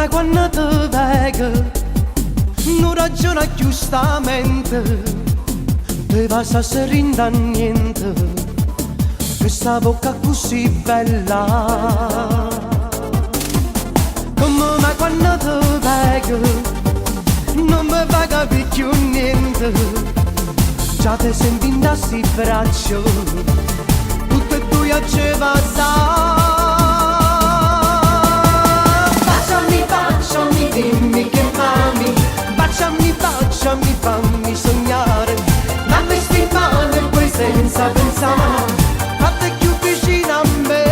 ma quando te veco Non ragiona più sta mente Te vas a serrinda niente Questa bocca così bella Come ma quando te veco Non mi fa capire più niente Già te senti in sti braccio Tutte e due a ci passare Baciami, baciami, dimmi che mami Baciami, baciami, fammi sognare Dammi sti mani poi senza pensare Fate più vicino a me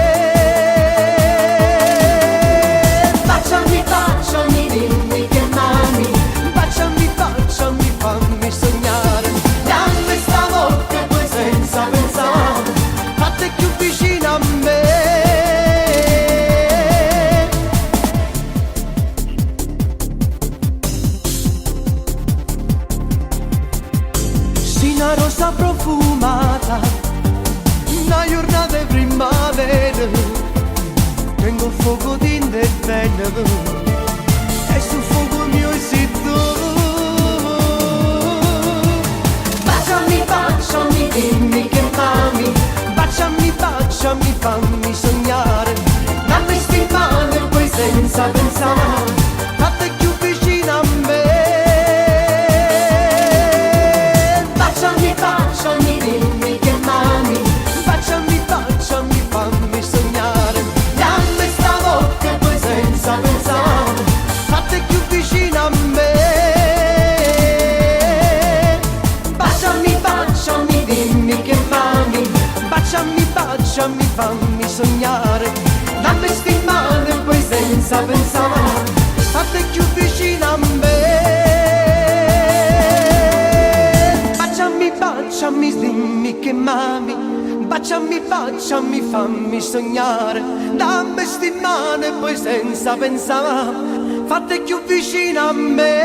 Baciami, baciami, dimmi che mami Baciami, baciami, fammi sognare Dammi sta bocca poi senza pensare Fate più vicino a me Sì, una rosa profumata, una giornata di primavera, tengo fuoco di te bene, e sul fuoco mio sei tu. Baciami, baciami, dimmi che mami, baciami, baciami, fammi sognare, dammi sti mani poi senza pensare, fate più vicino a me. Baciami, baciami, dimmi che mami, baciami, baciami, fammi sognare, dammi sta bocca poi senza pensare, fate più vicino a me. Baciami, baciami, dimmi che mami, baciami, baciami, fammi sognare, dammi sti mani poi senza pensare, fate più vicino a me. Baciami, baciami, dimmi che mami, baciami, baciami, fammi sognare, dammi sti mani poi senza pensare, fate più vicino a me.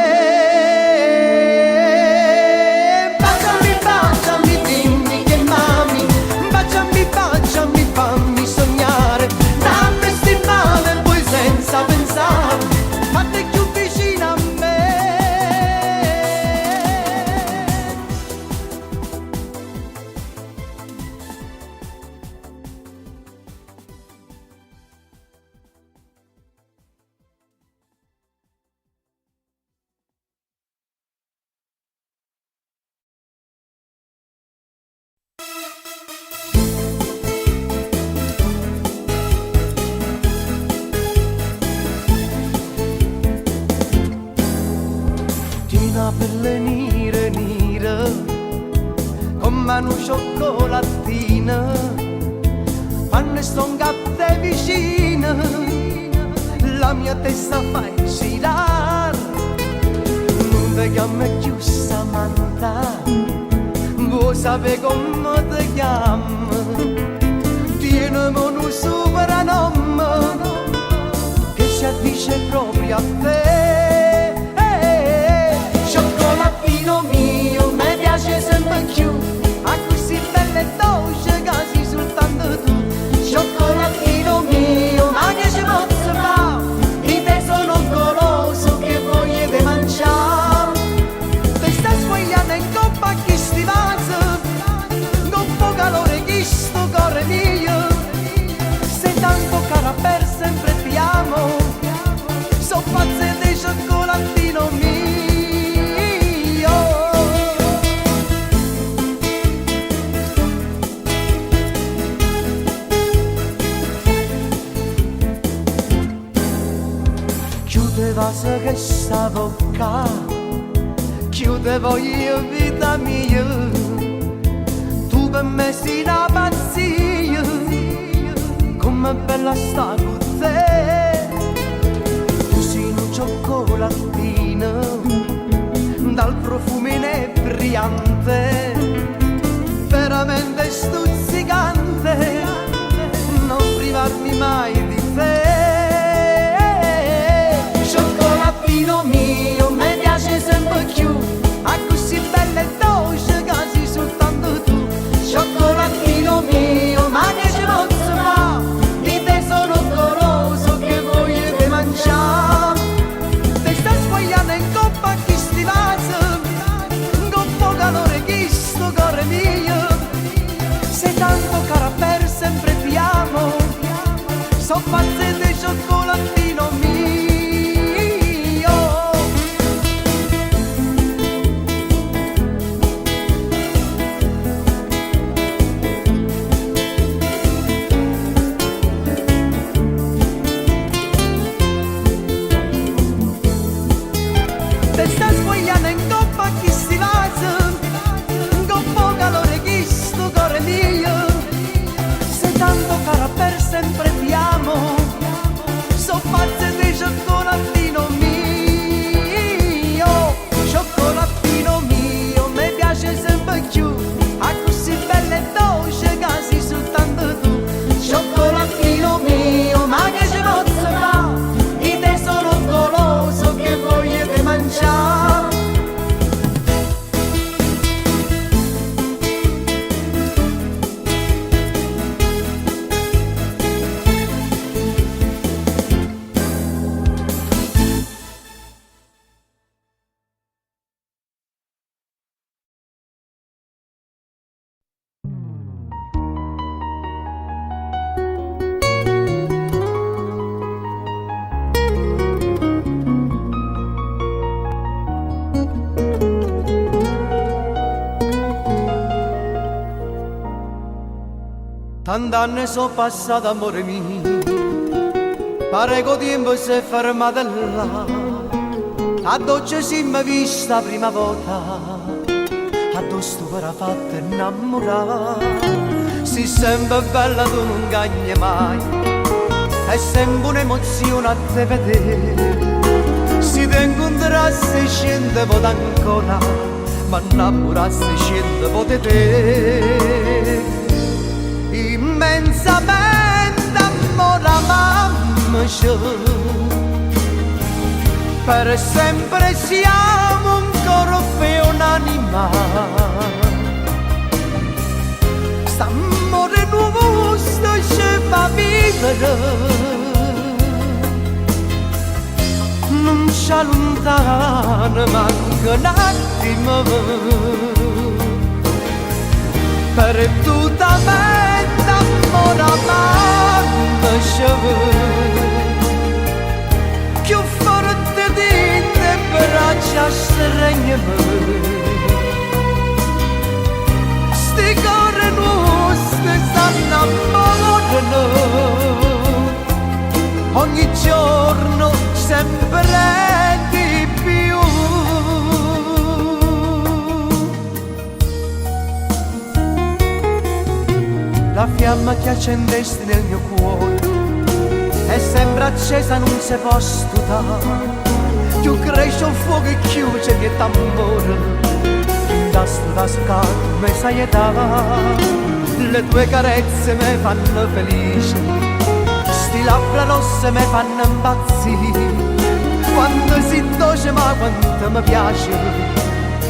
Baciami, baciami, dimmi che mami, baciami, baciami, fammi sognare, dammi sti mani poi senza pensare, fate più vicino a me. Tieni 'a pelle nera nera Come un cioccolatino Quando sto a te vicino La mia testa fa girare Non ti chiamo più Samantha Vuoi sapere come ti chiamo? Tienimi un soprannome Che si addice proprio a te Cioccolatino mio, mi piace sempre più A così bella e dolce che sei soltanto tu Cioccolatino mio, ma che ci posso fare? Di te sono goloso che voglio di mangiare Te sta sfogliando in coppa a chi sti vaso Con po' calore chi sto cuore mio Sei tanto cara per sempre ti amo So pazze di cioccolatino mio Chiudeva se che sta bocca Chiudevo io vita mia Tu per me sei una pazzia Come bella sta con te Tu sei un cioccolatino Dal profumo inebriante Veramente stuzzicante Non privarmi mai di te Cioccolatino mio, mi piace sempre più A così bella e dolce che sei soltanto tu Cioccolatino mio, ma che ci posso fare? Di te sono goloso che voglio di mangiare. So' pazz' 'e te cioccolatino mio. Te sta spuglianno 'ncopp' a chisti vase, 'ncopp' 'o calore 'e chistu core mio. Sei tanto cara per sempre ti amo, so' pazz' 'e te cioccolatino mio. Cioccolatino mio, me piace sempre cchiù, accussì bella e doce ca si sultanto tu. Cioccolatino mio, ma che ce pozzo fa? I' te sono goloso che voglia de mangià. Tant'anne so' passate ammore mio, pare che 'o tiempo s'è fermato là, addò ce simme viste 'a primma vota, addò stu core ha fatto 'nnammurà. Si sempe bella tu nun cagne mai, è sempe un'emozione a te vedè. Si te 'ncuntrasse ciente vote ancora, m'annammurasse ciente vote 'e te. Immensamente ammore amammoce, per sempre siamo un corpo e un'anima. St'ammore nuosto ce fa vivere, nun ce allontana manco n'attimo. Perdutamente ammore amammoce, cchiù forte dint' 'e braccia stregneme. Sti core nuoste s'annammorano ogni giorno sempre di più. La fiamma che accendesti nel mio cuore è sempre accesa, nun se po' stutà. Cchiù cresce 'o fuoco e cchiù ce miette ammore, dint' 'a stu vaso ca tu me saje dà. Le tue carezze me fanno felice, sti labbra rosse me fanno impazzì. Quando si doce ma quanto mi piace,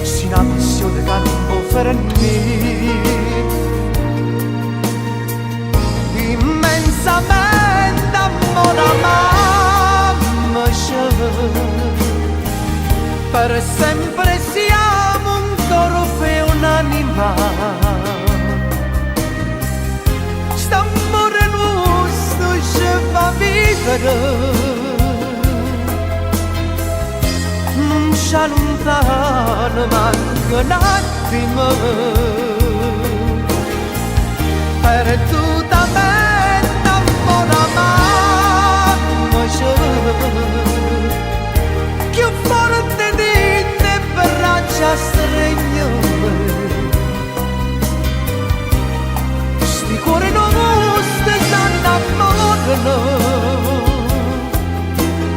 si una passione che non può fernì. Immensamente ammore amammoce, per sempre siamo un corpo e un'anima. St'ammore nuosto ce fa vivere, nun ce allontana manco n'attimo. Perdutamente ammore amammoce, cchiù forte dint' 'e braccia stregneme. Sti core nuoste s'annammorano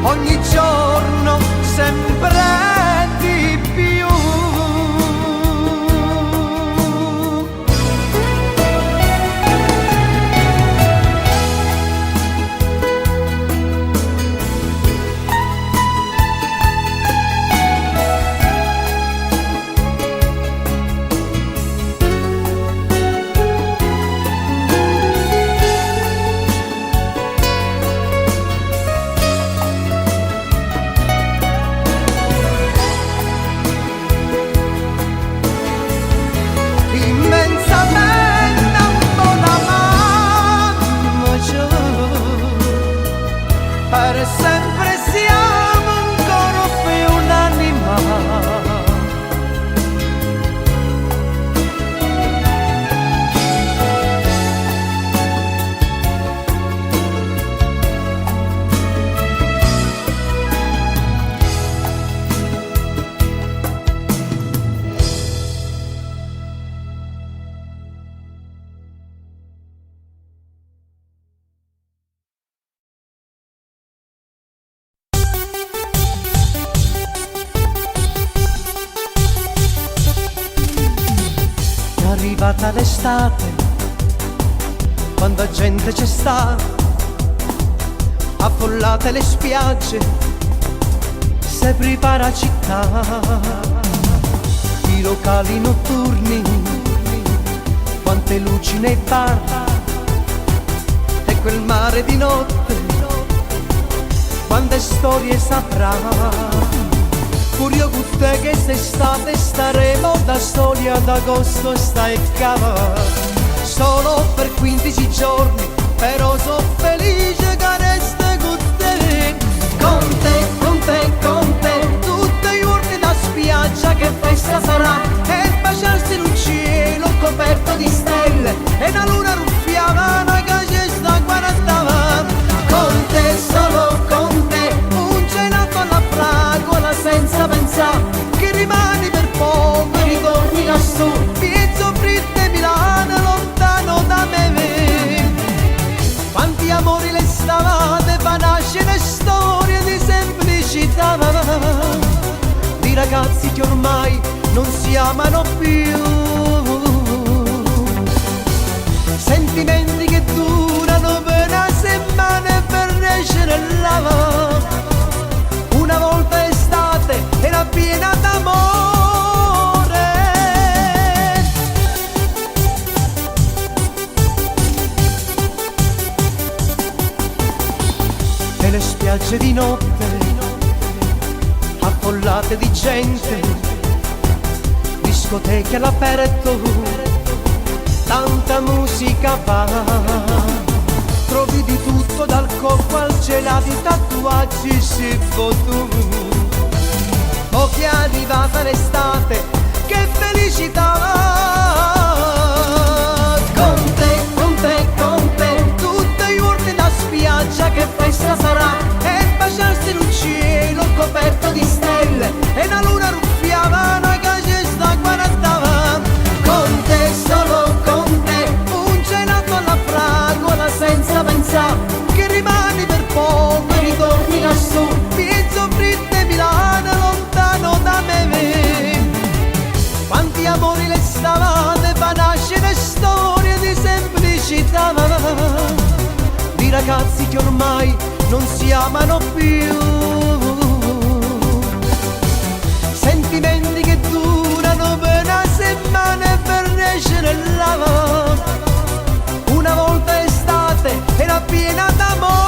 ogni giorno sempre di più. Per sempre siamo un corpo e un'anima. È arrivata l'estate, quando gente c'è sta, affollate le spiagge, se prepara la città, i locali notturni, quante luci nei bar, e quel mare di notte, quante storie saprà. Pure io con te che quest'estate staremo da soli ad agosto stai cava. Solo per 15 giorni, però sono felice che resto con te. Con te, con te, con te, tutti i giorni da spiaggia che festa sarà. E baciarsi in un cielo coperto di stelle e una luna ruffiana che ci sta guardando. Con te, solo con te, un gelato alla fragola senza pensare che rimani per poco e ritorni lassù, mezzo fritto e Milano lontano da me. Quanti amori le stavate fa nascere storie di semplicità, di ragazzi che ormai non si amano più. Sentimenti che durano per una settimana e per nascere là. Una volta estate era piena d'amore. E le spiagge di notte affollate di gente, discoteche all'aperto, tanta musica va. Trovi di tutto dal cocco al gelato, i tatuaggi si tu. Oh che è arrivata l'estate, che felicità! Con te, con te, con te, tutti i giorni da spiaggia che festa sarà. E baciarsi in un cielo coperto di stelle e una luna ruffiana che ci sta guardando. Con te, solo con te, un gelato alla fragola senza pensare che rimani per poco e ritorni lassù, mezzo fritto e Milano lontano da me. Quanti amori le stavate fa nascere storie di semplicità, di ragazzi che ormai non si amano più. Sentimenti che durano per una settimana e per nascere là. Una volta estate era piena d'amore.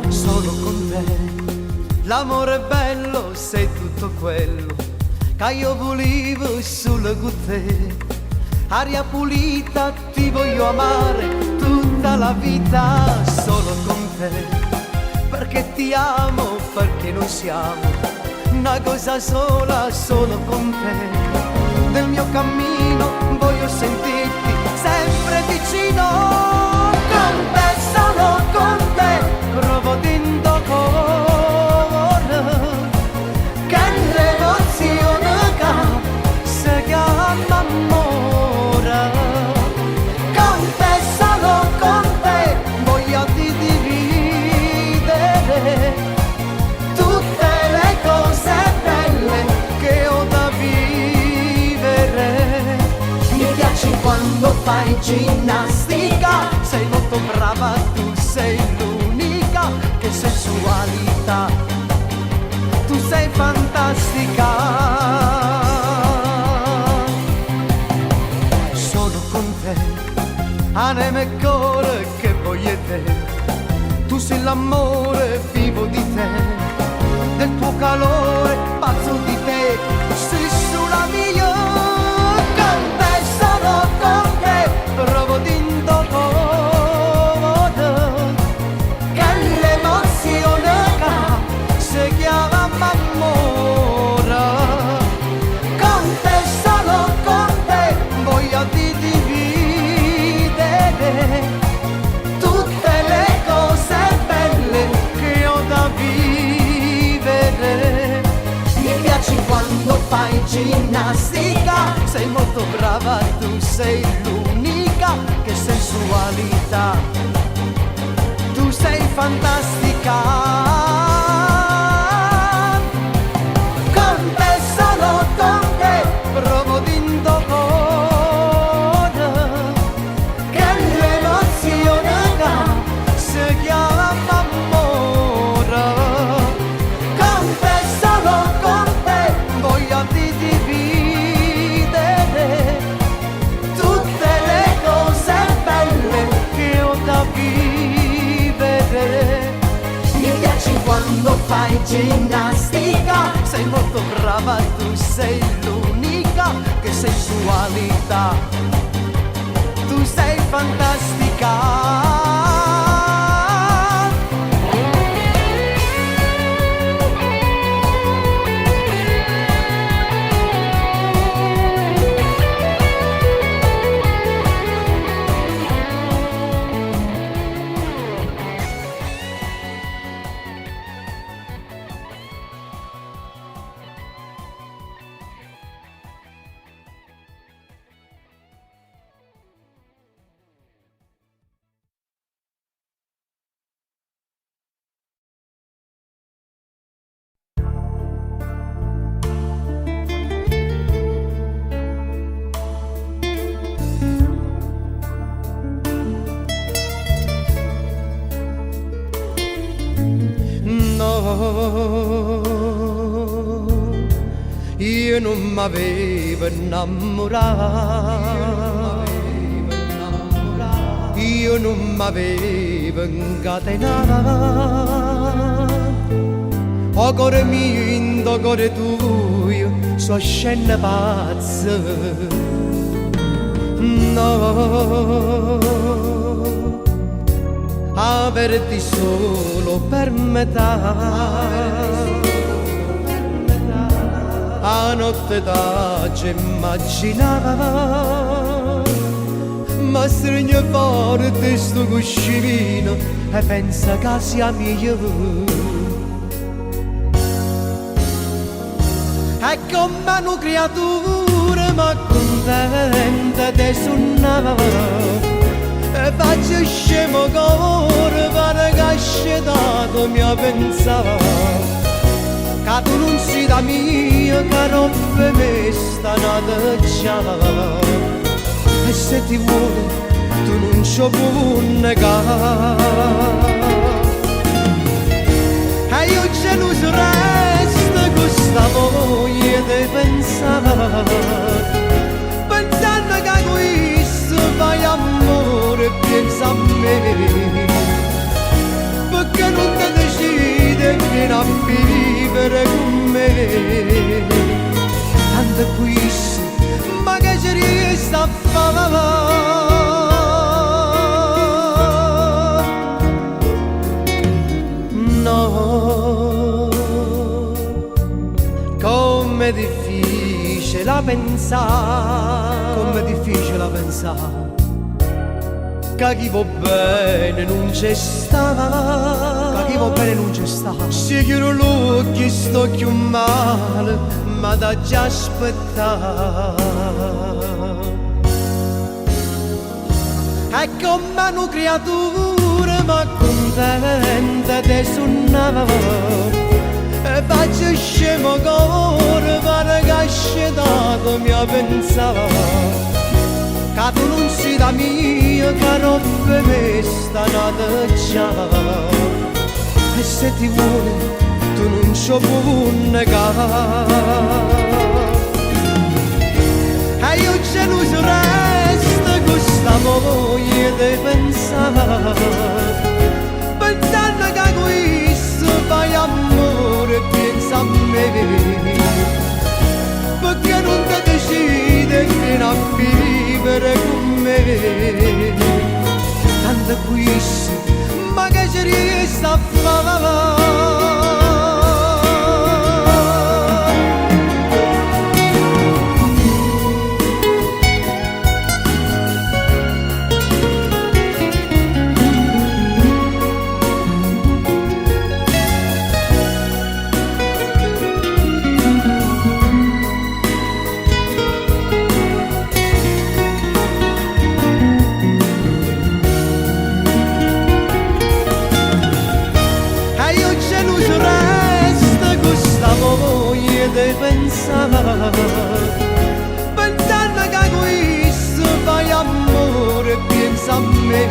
Solo con te l'amore è bello, sei tutto quello Che io volevo solo con te. Aria pulita, ti voglio amare tutta la vita solo con te. Perché ti amo, perché noi siamo una cosa sola, solo con te. Del mio cammino voglio sentirti sempre vicino. Con te, solo con te, provo dentro cuore che l'emozione che si chiama amore. Con te, solo con te, voglio di dividere tutte le cose belle che ho da vivere. Mi piace quando fai ginnastica, sei molto brava, tu sei l'unica, che sensualità, tu sei fantastica. Solo con te, anima e cuore che voglio te, tu sei l'amore vivo di te, del tuo calore pazzo di te, sei sulla mia. Con te, solo con te, provo dentro cuore che l'emozione che si chiama amore. Con te, solo con te, voglio di dividere tutte le cose belle che ho da vivere. Mi piace quando fai ginnastica, sei molto brava, tu sei l'unica, che sensualità, tu sei fantastica. Con te, solo con te, provo dentro cuore che l'emozione che si chiama amore. Con te, solo con te, voglio di dividere tutte le cose belle che ho da vivere. Mi piace quando fai ginnastica, sei molto brava, tu sei l'unica, che sensualità, tu sei fantastica. No, io non m'avevo innamorato, io non m'avevo incatenato. O cuore mio, in cuore tuo, so scena pazza. No, averti solo per metà, a notte t'aggia immaginà, ma stringe forte sto cuscino e pensa che sia mio. È come una creatura ma contenta di suonare e faccio scemo cuore pare che dato mi a pensare che tu non sei da mia, che rompe me sta nata già, e se ti vuole tu non ci puoi negare. E io geloso resto con sta voglia di pensare, pensando che questo fai amore e pensa a me, perché non ti decidi vieni a vivere con me. Tanto questo, ma che ci riesce a fare? No, come difficile a pensare, come difficile a pensare, che chi vuo' bene nun ce sta, che chi vuo' bene nun ce sta. Si chiuro l'occhi sto cchiù male, ma t'aggia aspettà. È come nu creatura, ma contenta de sunnà. E faccio scemo core, pare che scetato mi a pensare. Che tu non sei da mia, che roba me sta nata già. E se ti vuole, tu non ci puoi negare. E io geloso resto questa voglia di pensare, pensando che questo fai amore e pensa a me, perché non ti decidi fino a vivere con me. Tanto questo, ma che ci riesci a fare? E io geloso resto questa voglia di pensare, pensando che questo fai amore e pensa a me,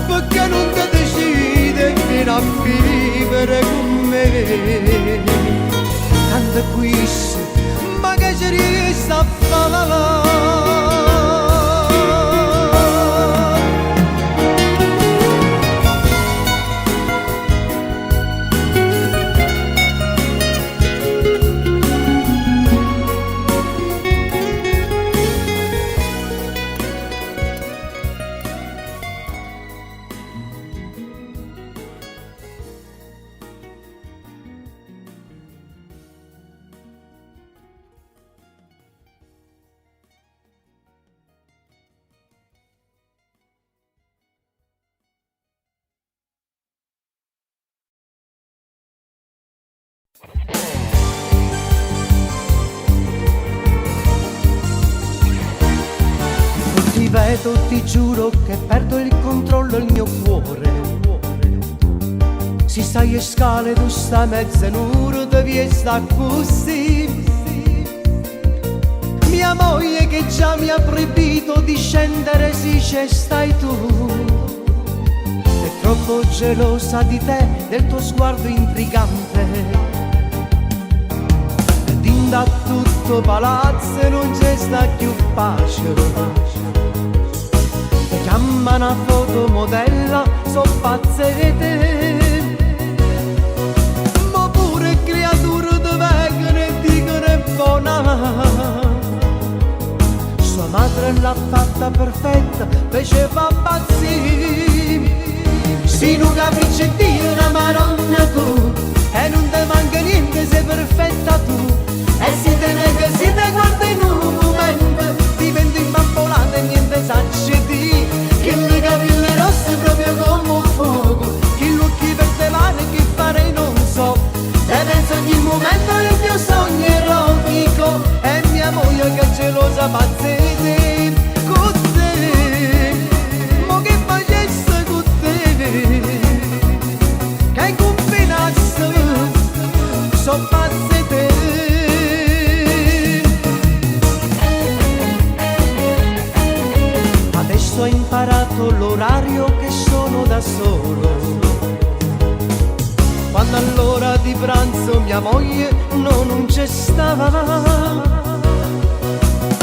perché non ti decidi fino a vivere con me. Tanto questo, ma che ci riesci a fare? Ti vedo, ti giuro che perdo il controllo il mio cuore. Si sai e scale tu sta mezza nuro, devi sta così. Mia moglie che già mi ha proibito di scendere, si ci stai tu. È troppo gelosa di te, del tuo sguardo intrigante. Dinda tutto palazzo non c'è sta più pace. Ti chiama una fotomodella, so pazze di te. Ma pure creature te vengono e dicono è buona. Sua madre l'ha fatta perfetta, faceva impazzire. Se non capisci Dio una maronna tu, e non ti manca niente, sei perfetta tu. E se te ne se te guarda in un momento, diventi imbambolata e niente sacci di. Che le capelli rosse proprio come un fuoco, che gli occhi per te male che fare non so. E penso ogni momento il mio sogno erotico, e mia moglie che gelosa pazzete con te. Ma che facesse con te? Che combinasse, so pazze te. Adesso ho imparato l'orario che sono da solo. Quando all'ora di pranzo mia moglie no, non c'è stava.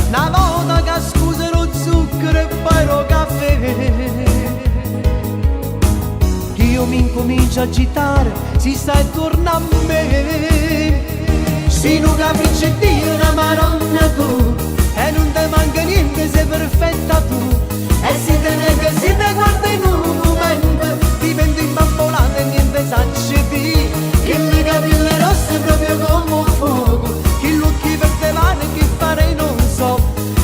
Una volta che scusa lo zucchero e poi lo caffè, io mi incomincio a agitare, si sta e torna a me. Si nu capriccio 'e Dio, na Maronna tu. E nun te manca niente, sei perfetta tu. E si te veco, si te guardo in un momento, divento imbambolata e niente saccio di'. Chilli capille rosse proprio come 'o fuoco, chill'uocchie verde mare che farei non so.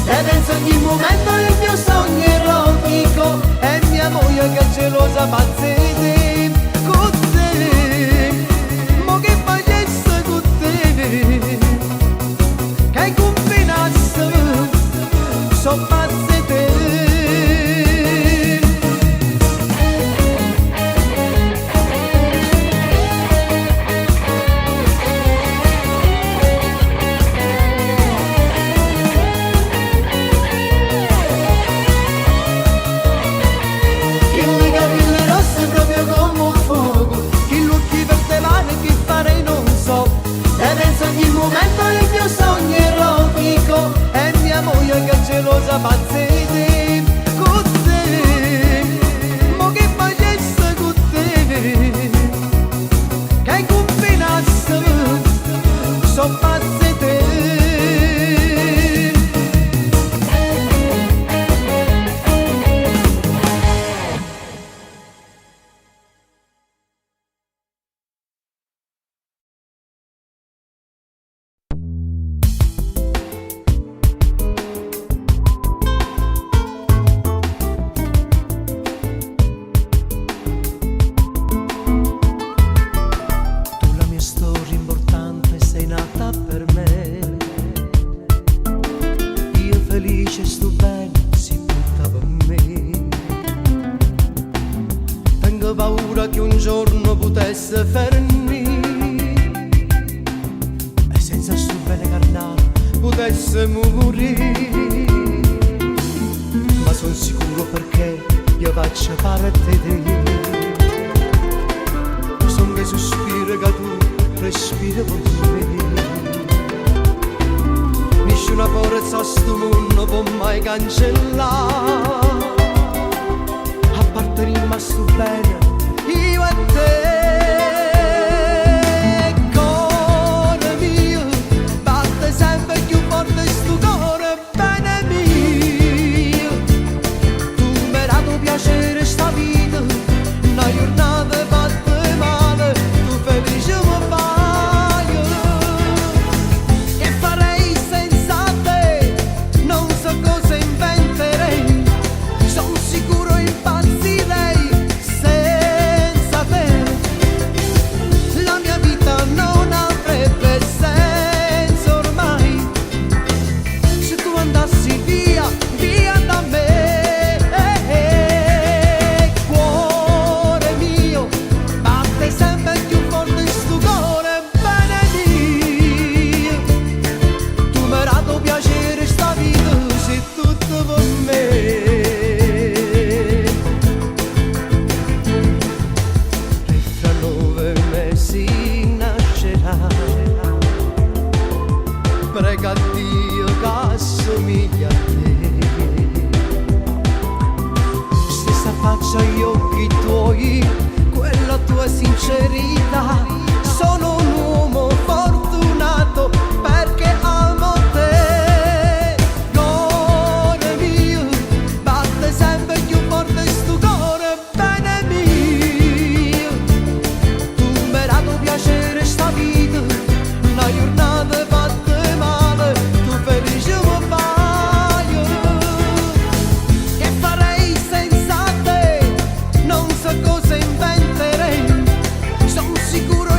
Te penso ogni momento il mio sogno erotico e mia moglie che gelosa pazza 'e te. Cu te, mo che facesse cu te? Che cumbinasse? So pazz 'e te. Chilli capille rosse proprio come 'o fuoco, chill'uocchie verde mare che farei non so. Te penso ogni momento il mio sogno erotico e mia moglie che gelosa pazza 'e te. Cu te, mo che facesse cu te? Che cumbinasse? So pazz 'e te. Tu la mia storia importante sei nata per me. Io felice sto bene, si tutta per me. Tengo paura che un giorno potesse fernire e senza sto bene carnale potesse morire. Ma sono sicuro perché io faccio parte di te. Sono che sospiro che tu respiri per me. Nessuna forza a sto mondo può mai cancellare. Apparteniamo a sto bene, io e te. Cuore mio, batte sempre più forte sto cuore, bene mio. Tu mi hai dato piacere sta vita, una giornata fatta male, tu felice mi fai. Che farei senza te? Non so cosa inventerei, son sicuro impazzirei senza te. La mia vita non avrebbe senso ormai se tu andassi via, via da me. Cuore mio, batte sempre più forte sto cuore, bene mio. Tu mi hai dato piacere sta vita, sei tutto per me. E fra 9 mesi nascerà. Prega a Dio che assomiglia a te. Stessa faccia, gli occhi tuoi, quella tua sincerità. Sono un uomo fortunato perché amo te. Cuore mio, batte sempre più forte sto cuore, bene mio. Tu mi hai dato piacere sta vita, una giornata fatta male, tu felice mi fai. Che farei senza te? Non so cosa inventerei, son sicuro.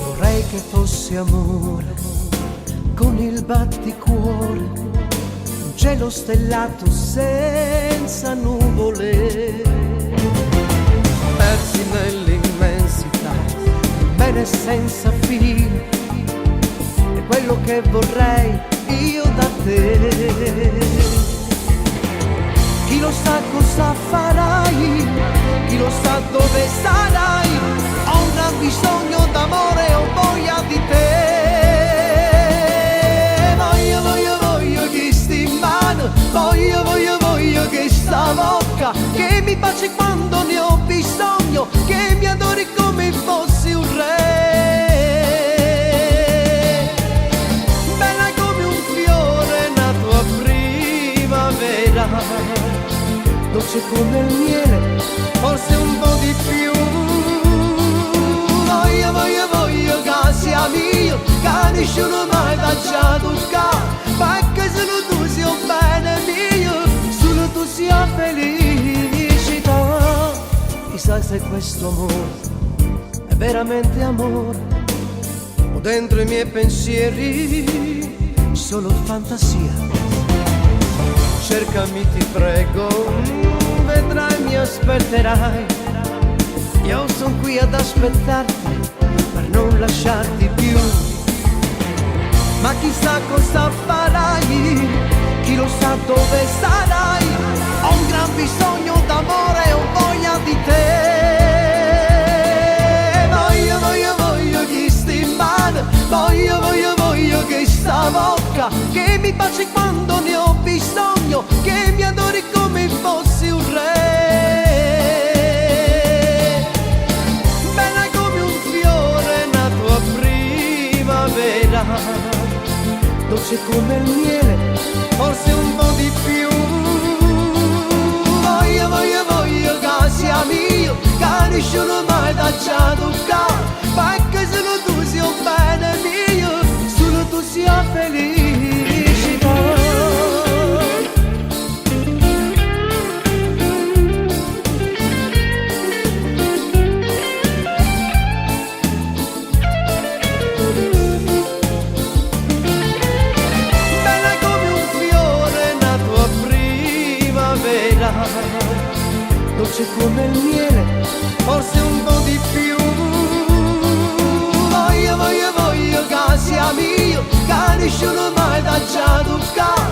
Vorrei che fosse amore con il batticuore, un cielo stellato senza nuvole, persi nell'immensità, un bene senza fine, è quello che vorrei io da te. Chi lo sa cosa farai, chi lo sa dove sarai, ho un gran bisogno d'amore, ho voglia di te. Voglio, voglio, voglio che sti in mano, voglio, voglio, voglio che sta bocca, che mi baci quando ne ho bisogno, che mi adori come fossi un re. Bella come un fiore nato a primavera, dolce come il miele, forse un po' di più. Voglio, voglio, voglio che sia mio, che nessuno mai t'ha toccato, perché solo tu sei un bene mio, solo tu sia felicità. Chissà se questo amore è veramente amore, o dentro i miei pensieri solo fantasia. Cercami ti prego, vedrai mi aspetterai. Io son qui ad aspettarti per non lasciarti più. Ma chissà cosa farai, chi lo sa dove sarai. Ho un gran bisogno d'amore, ho voglia di te. Voglio, voglio, voglio che sti in mano, voglio, voglio, voglio che sta bocca, che mi baci quando ne ho bisogno, che mi adori come fossi un re. Bella come un fiore nato a primavera, dolce come il miele, forse un po' di più. Voglio, voglio, voglio che sia mio, che nessuno mai t'ha toccato, perché solo tu sei un bene mio, solo tu sia felicità. Bella come un fiore nato a primavera, dolce come il miele, forse un po' di più. Voglio, voglio, voglio che sia mio, che nessuno mai t'ha toccato,